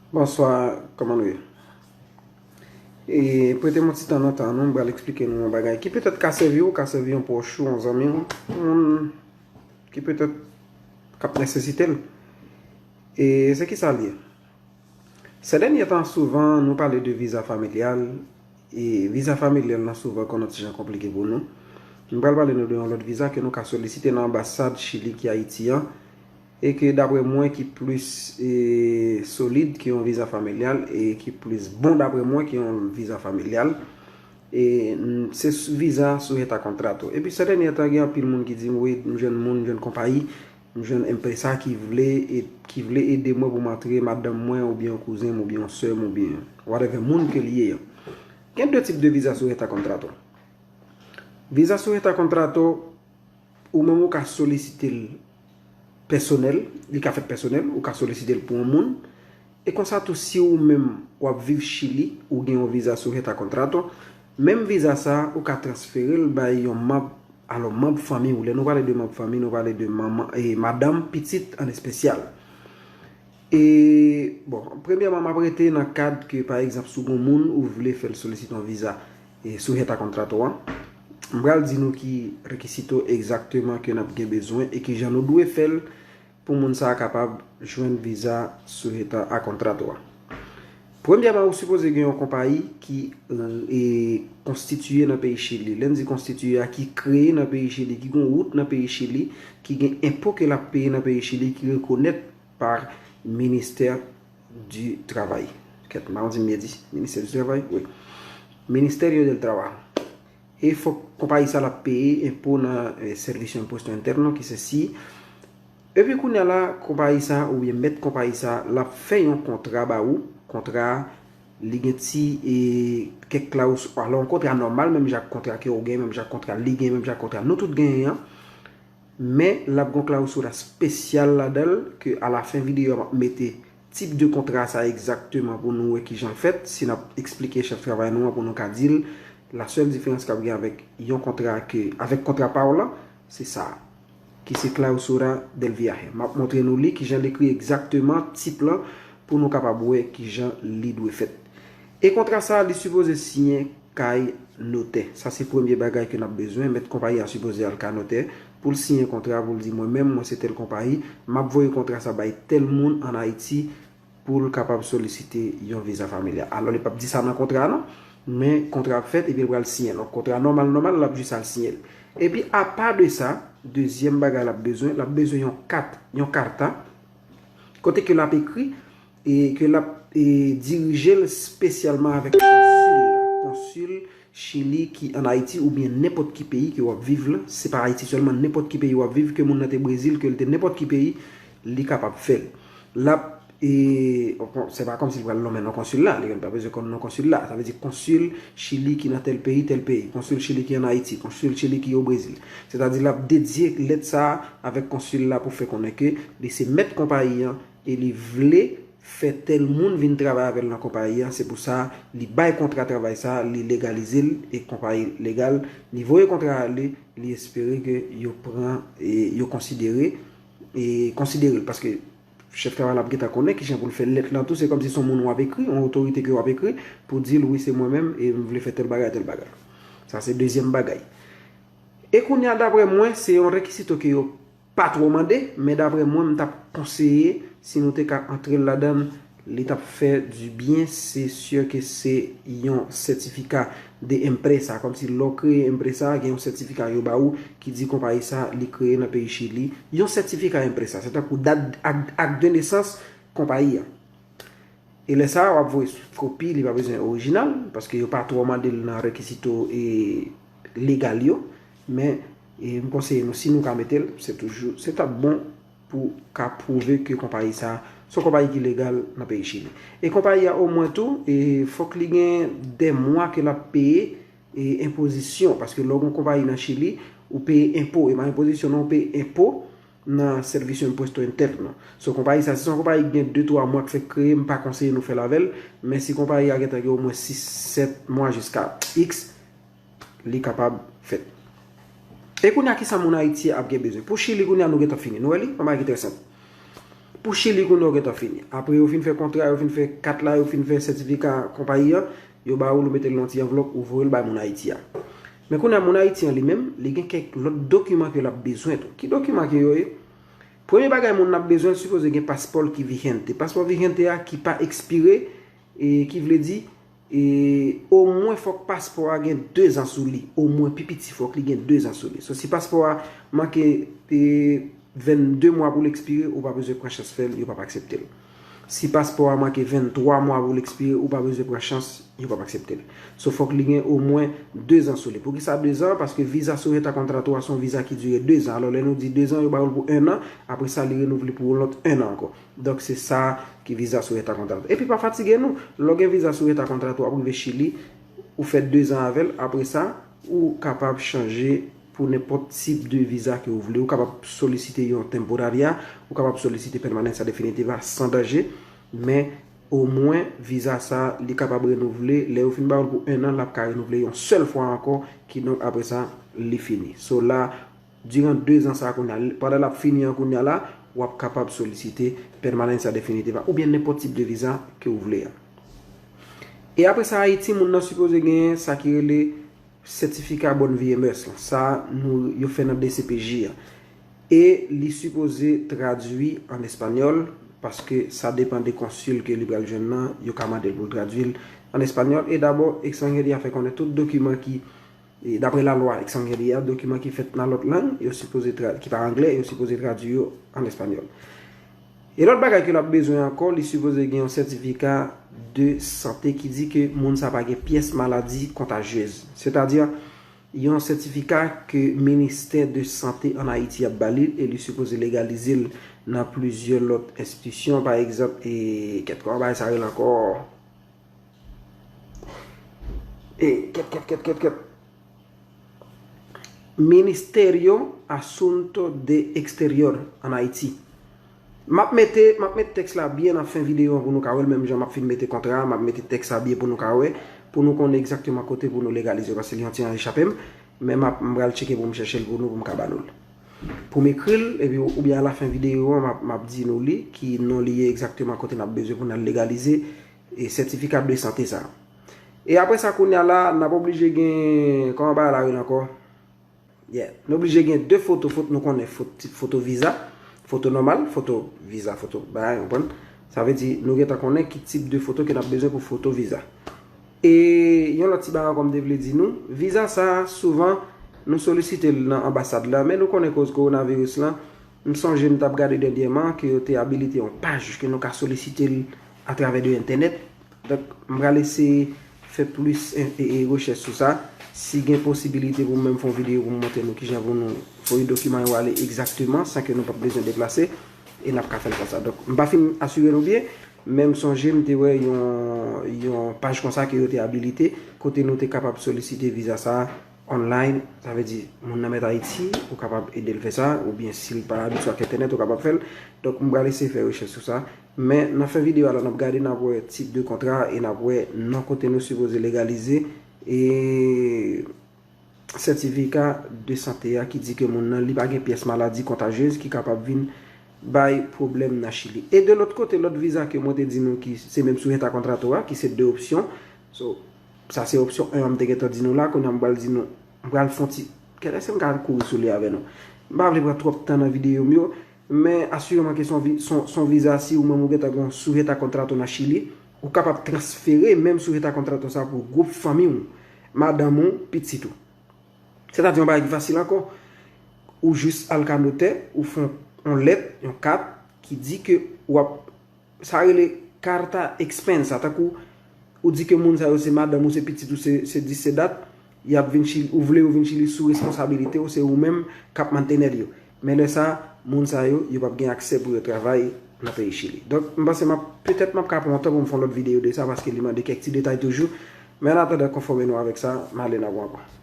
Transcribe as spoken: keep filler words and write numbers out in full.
Bonswa, kòman nou ye? E prete m yon ti tan nan tan nou, m pral eksplike nou yon bagay ki petèt ka sèvi w, ka sèvi yon pwòch ou, yon zanmi w, yon moun ki petèt k ap nesesite l. E se ki sa l ye? Sè dènye tan, souvan, nou pale de viza familyal, e viza familyal lan souvan konn yon ti jan konplike pou nou. M pral pale nou de yon lòt viza ke nou ka solisite nan anbasad Chili ki Ayiti an, e ke dapre mwen ki plis, e, solid ke yon viza familyal, e ki plis bon dapre mwen ke yon viza familyal. E, n- se s- viza sujeto a contrato. Epi sè dènye tan, gen anpil moun ki di m, wi, m jwenn moun, m jwenn konpayi, m jwenn empresa ki vle, e, ki vle ede mwen pou m antre madanm mwen, oubyen yon kouzen m, oubyen yon sè m, oubyen whatever moun ke l ye an. Gen de tip de viza sujeto a contrato. Viza sujeto a contrato, ou menm ou ka solisite l pèsonèl, li ka fèt pèsonèl, ou ka solisite l pou yon moun. E konsa tou, si ou menm w ap viv Chili, ou gen yon viza sujeto a contrato, menm viza sa a, ou ka transfere l bay yon manm, alò, manm fanmi ou. Lè nou pale de manm fanmi, nou pale de manman, e madanm, pitit an espesyal. E, bon, premyèman, m ap rete nan kad ke, pa egzanp, si w gen yon moun ou vle fè l solisite yon viza, e, sujeto a contrato an, m pral di nou ki rekisito egzakteman ke n ap gen bezwen e kijan nou dwe fè l pou moun sa a kapab jwenn viza sujeto a contrato a. Premyèman, ou sipoze gen yon konpayi ki, e, konstitiye nan peyi Chili. Lè n di konstitiye a, ki kreye nan peyi Chili, ki gen wout nan peyi Chili, ki gen enpo ke l ap peye nan peyi Chili, ki rekonèt par Ministère du Travail. Kèt, m pa konn si m byen di. Ministère du Travail? Wi. Ministerio del Trabajo. E fòk konpayi sa l ap peye enpo nan, eh, Servicio Impuesto Interno, ki se si. Epi kounye a la, konpayi sa, oubyen mèt konpayi sa, l ap fè yon kontra ba ou. Kontra a, li gen ti, eh, kèk klaws, alò, yon kontra nòmal, menm jan ak kontra ke ou gen, menm jan ak kontra li gen, menm jan ak kontra nou tout genyen an. Men l ap gen yon klausura espesyal ladan l, ke alafen videyo a m ap mete tip de kontra sa egzakteman pou nou wè kijan l fèt, si n ap eksplike chèf travay nou an pou nou ka di l, la sèl diferans k ap gen avèk yon kontra ke, avèk kontra pa w lan, se sa a, ki se clausura del viaje. M ap montre nou li, kijan l ekri egzakteman tip lan, pou nou kapab wè kijan li dwe fèt. E kontra sa a, li sipoze siyen kay notè. Sa se premye bagay ke n ap bezwen. Mèt konpayi a sipoze al kay notè pou l siyen kontra, pou l di, mwen menm, mwen se tèl konpayi, m ap voye kontra sa bay tèl moun ann Ayiti pou l kapab solisite yon viza familyal. Alò, li p ap di sa nan kontra a non, men kontra ap fèt epi l pral siyen. Donk, kontra nòmal, nòmal, l ap jis al siyen l. Epi, apa de sa, dezyèm bagay l ap bezwen, l ap bezwen yon kat, yon karta, kote ke l ap ekri, e ke l ap, e, dirije l espesyalman avèk konsil la, konsil Chili ki ann Ayiti oubyen nenpòt ki peyi ke w ap viv la, se pa Ayiti sèlman, nenpòt ki peyi w ap viv, ke moun nan te Brezil, ke l te nenpòt ki peyi, li kapab fè l. L ap, e, bon, se pa kòmsi l pral nonmen non konsil la, li pa bezwen konn non konsil la. Sa vle di konsil Chili ki nan tèl peyi, tèl peyi, konsil Chili ki ann Ayiti, konsil Chili ki o Brezil. Sètadi l ap dedye lèt sa a avèk konsil la pou fè konnen ke li se mèt konpayi an, e li vle fè tèl moun vin travay avè l nan konpayi an. Se pou sa, li bay kontra travay sa, li legalize l, e konpayi legal, li voye kontra a ale, li espere ke yo pran, e yo konsidere, e konsidere l, paske chèf travay la ap gentan konnen kijan pou l fè lèt lan tou, se kòmsi se yon moun w ap ekri, yon otorite ke w ap ekri, pou di l, wi, se mwen menm, e m vle fè tèl bagay, tèl bagay. Sa se dezyèm bagay. E kounye a, daprè mwen, se yon rekisito ke yo pa twò mande, men daprè mwen, m t ap konseye, si nou te ka antre l ladan l, li t ap fè di byen, se si ke se yon sètifika de empresa, kòmsi lè w kreye empresa, gen yon sètifika yo ba ou ki di konpayi sa, li kreye nan peyi Chili. Yon sètifika empresa, se tankou dat, ak, ak de nesans konpayi an. E lè sa a, w ap voye kopi, li pa bezwen orijinal, paske yo pa twò mande l nan rekisito, e, legal yo. Men, e, m konseye nou, si nou ka mete l, se toujou, se t ap bon pou ka pwouve ke konpayi sa, se yon konpayi ki legal nan peyi Chili. E konpayi a omwen tou, e, fòk li gen de mwa ke l ap peye, e, enpozisyon, paske lè w gen yon konpayi nan Chili, ou peye enpo, e pa enpozisyon non, ou peye enpo nan Servicio Impuesto Interno. So, konpayi sa, si se yon konpayi ki gen de twa mwa k fèk kreye, m pa konseye nou fè l avè l, men si konpayi a gentan gen omwen sis, sèt mwa jiska X, li kapab fèt. E kounye a, kisa moun Ayiti ap gen bezwen? Pou Chili, kounye a, nou gentan fini. Nou wè li? Yon bagay ki trè senp. Pou Chili kounye a ou gentan fini. Apre yo fin fè kontra, yo fin fè kat la, yo fin fè sètifika konpayi an, yo ba ou l, ou mete l nan ti anvlòp, ou voye l bay moun Ayiti a. Men kounye a moun Ayiti an li menm, li gen kèk lòt dokiman ke l ap bezwen tou. Ki dokiman ke yo ye? Premye bagay moun nan ap bezwen, l sipoze gen paspò l ki vigente. Paspò vigente a ki pa ekspire, e ki vle di, e omwen fòk paspò a gen de zan sou li. Omwen pi piti fòk li gen de zan sou li. So si paspò a manke, e, vennde mwa pou l ekspire, ou pa bezwen pran chans fè l, yo p ap aksepte l. Si paspò a manke venntwa mwa pou l ekspire, ou pa bezwen pran chans, yo p ap aksepte l. So fòk li gen omwen de zan sou li. Poukisa de zan? Paske viza sou reta kontrato a se yon viza ki dire de zan. Alò lè nou di de zan, yo ba w l pou en an, apre sa li renouvle pou yon lòt en an ankò. Donk se sa ki viza sou reta kontrato. Epi pa fatige nou, lè w gen viza sou reta kontrato, w ap rive Chili, ou fè de zan avè l, apre sa, ou kapab chanje pou nenpòt tip de viza ke ou vle. Ou kapab solisite yon temporary, ou kapab solisite permanent definitive san danje, men omwen viza sa li kapab renouvle. Lè yo fin ba w l pou en an, l ap ka renouvle yon sèl fwa ankò, kidonk apre sa, li fini. So la, diran de zan sa kounye a, pandan l ap fini an kounye a la, w ap kapab solisite permanent definitive oubyen nenpòt tip de viza ke ou vle a. E apre sa, Ayiti, moun nan sipoze genyen sa ki rele sètifika Bonne Vie et Mœurs lan. Sa nou, yo fè nan D C P J a. E li sipoze tradui an espanyòl, paske sa depann de konsil ke li pral jwenn nan, yo ka mande l pou l tradui l an espanyòl. E dabò, Extranjeria fè konnen tout dokiman ki, e daprè lalwa Extranjeria, dokiman ki fèt nan lòt lang, yo sipoze tra-, ki pa anglè, yo sipoze tradui yo an espanyòl. E lòt bagay ke l ap bezwen ankò, li sipoze gen yon sètifika de sante ki di ke moun sa pa gen pyès maladi kontajyez. Sètadi, yon sètifika ke ministè de sante ann Ayiti ap ba li e li sipoze legalize l nan plizyè lòt enstitisyon, pa egzanp, e kèt kòman bagay sa rele ankò? E kèt, kèt, kèt, kèt, kèt. Ministerio Asunto de Exterior ann Ayiti. M ap mete, m ap mete tèks la byen nan fen videyo an pou nou ka wè l, menm jan m ap fin mete kontra a, m ap mete tèks la byen pou nou ka wè, pou nou konnen egzakteman kote pou nou legalize, paske li yon ti jan echape m, men m ap, m pral tcheke pou m chèche l pou nou, pou m ka ba nou l. Pou m ekri l, epi oubyen alafen videyo an, m ap, m ap di nou li, ki non li ye egzakteman kote n ap bezwen pou n al legalize, e sètifika de sante sa. E apre sa, kounye a la, n ap oblije gen, kòman bagay la rele ankò? Yeah. Nou oblije gen de foto, foto nou konnen, foto, tip foto viza, foto nòmal, foto viza, foto bagay, konprann? Sa vle di, nou gentan konnen ki tip de foto ke n ap bezwen pou foto viza. E yon lòt ti bagay ankò m te vle di nou, viza sa, souvan, nou solisite l nan anbasad la, men nou konnen koz kowonaviris lan, m sonje m t ap gade dènyèman ke yo te abilite yon paj ke nou ka solisite l atravè de entènèt. Donk, m pral eseye fè plis, e, e, e, rechèch sou sa. Si gen posibilite pou m menm fè yon videyo pou m montre nou kijan pou nou voye dokiman yo ale egzakteman, san ke nou p ap bezwen deplase, e n ap ka fè l konsa. Donk, m pa fin asire nou byen, men m sonje m te wè yon, yon paj konsa ke yo te abilite, kote nou te kapab solisite viza sa a online, sa vle di, moun nan mèt Ayiti, ou kapab ede l fè sa, oubyen si l pa abitye ak entènèt, ou kapab fè l. Donk, m pral eseye fè rechèch sou sa. Men, nan fen videyo a la, n ap gade, n ap wè tip de kontra, e n ap wè non kote nou sipoze legalize, e sètifika de sante a ki di ke moun nan, li pa gen pyès maladi kontajyez ki kapab vin bay pwoblèm nan Chili. E de lòt kote, lòt viza ke mwen te di nou ki se menm sou reta kontrato a, ki se de opsyon. So, sa se opsyon en an m te gentan di nou la, kounye a m pral di nou, m pral fè yon ti, kèt, èske m ka kouri sou li avè nou? M pa vle pran twòp tan nan videyo m yo, men asireman ke se yon vi-, se yon, se yon viza, si ou menm ou gentan gen yon sou reta kontrato nan Chili, ou kapab transfere menm sou reta kontrato sa pou gwoup fanmi w, madanm ou, pitit ou. Sètadi yon bagay ki fasil ankò, ou jis al ka notè, ou fè yon, yon lèt, yon kat ki di ke w ap, sa rele carta expensa, tankou ou di ke moun sa yo se madanm ou, se pitit ou, se, se dis, se dat, y ap vin Chili, ou vle yo vin Chili sou responsabilite w, se ou menm k ap mantenèl yo. Men lè sa, moun sa yo, yo p ap gen aksè pou yo travay nan peyi Chili. Donk, m panse m ap, petèt m ap ka pran yon tan pou m fè yon lòt videyo de sa, paske li mande kèk ti detay toujou. Men an atandan, konfòme nou avèk sa, m ale nan gwo ankò.